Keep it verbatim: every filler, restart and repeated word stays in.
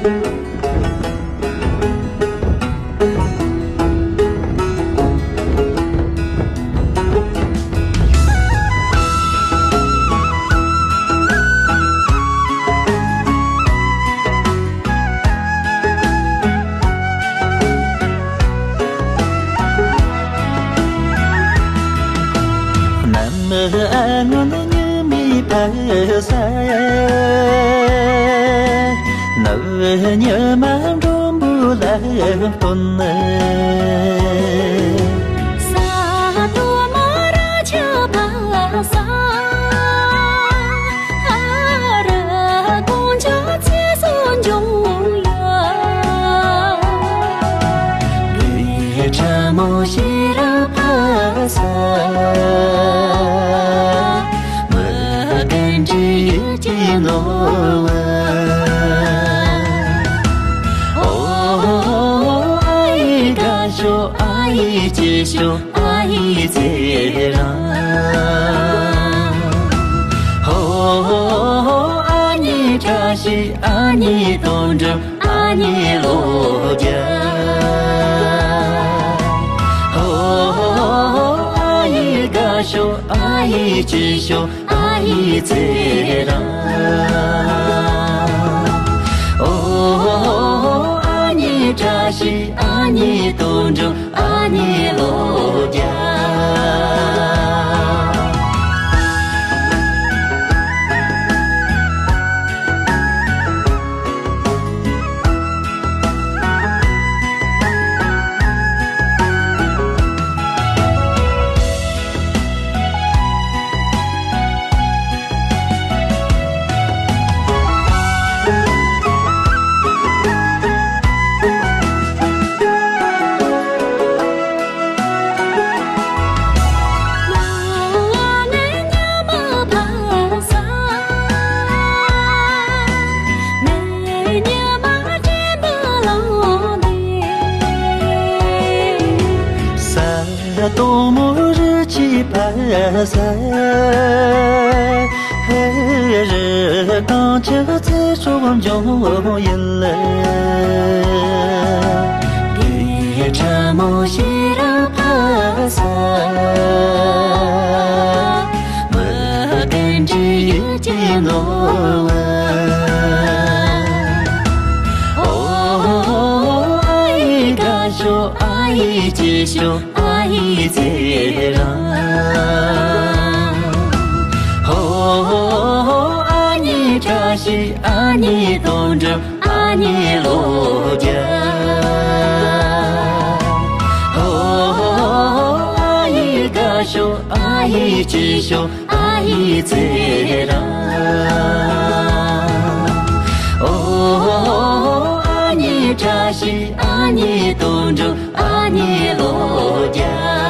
ནམ་ཨ་ནུ་ཉི་མའི་ཕ་ས། ནུབ་ཉི་མ་འགྲོན་པོ་ལ་སྟོན། ས་དོ་མ་ར་ཆ་པ་ས། ཨ་ར་ཀོང་ཇོ་ཚེ་སྲོག་འབྱུང་ཡ། ལས་ཕྲ་མོ་ཤེས་རབ་ཕ་ས། མི་ཀུན་གྱི་ཡིད་ཀྱི་ནོར་བུ། ཨོ་ཨ་ཡེ་དགའ་ཤོག་ཨ་ཡེ་སྐྱིད་ཤོག་ཨ་ཡེ་ཚེ་རིང་། ཧོ་ཨ་ནེ་བཀྲ་ཤིས་ཨ་ནེ་དོན་གྲུབ་ཨ་ནེ་ལོ་བརྒྱ། ཧོ་ཨ་ཡེ་དགའ་ཤོག་ཨ་ཡེ་སྐྱིད་ཤོག་ཨ་ཡེ་ཚེ་རིང་། ཨོ་ཨ་ནེ་བཀྲ་ཤིས་ཨ་ནེ་དོན་གྲུབ་ཨ་ནེ་ལོ་བརྒྱ། ས་དོ་མོ་རི་ཆུ་ཕ་ས། རི་གངས་ཆུ་ཚེ་སྲོག་འབྱུང་ཡུལ། ལས་ཕྲ་མོ་ཤེས་རབ་ཕ་ས། མི་ཀུན་གྱི་ཡིད་ཀྱི་ནོར་བུ། ཨོ་ཨ་ཡེ་དགའ་ཤོག་ཨ་ཡེ་སྐྱིད་ཤོག་ཨ་ཡེ་ཚེ་རིང་། ཧོ་ཨ་ནེ་བཀྲ་ཤིས་ཨ་ནེ་དོན་གྲུབ་ཨ་ནེ་ལོ་བརྒྱ། ཧོ་ཨ་ཡེ་དགའ་ཤོག་ཨ་ཡེ་སྐྱིད་ཤོག་ཨ་ཡེ་ཚེ་རིང་། ཨོ་ཨ་ནེ་བཀྲ་ཤིས་ཨ་ནེ་དོན་གྲུབ་ཨ་ནེ་ལོ་བརྒྱ།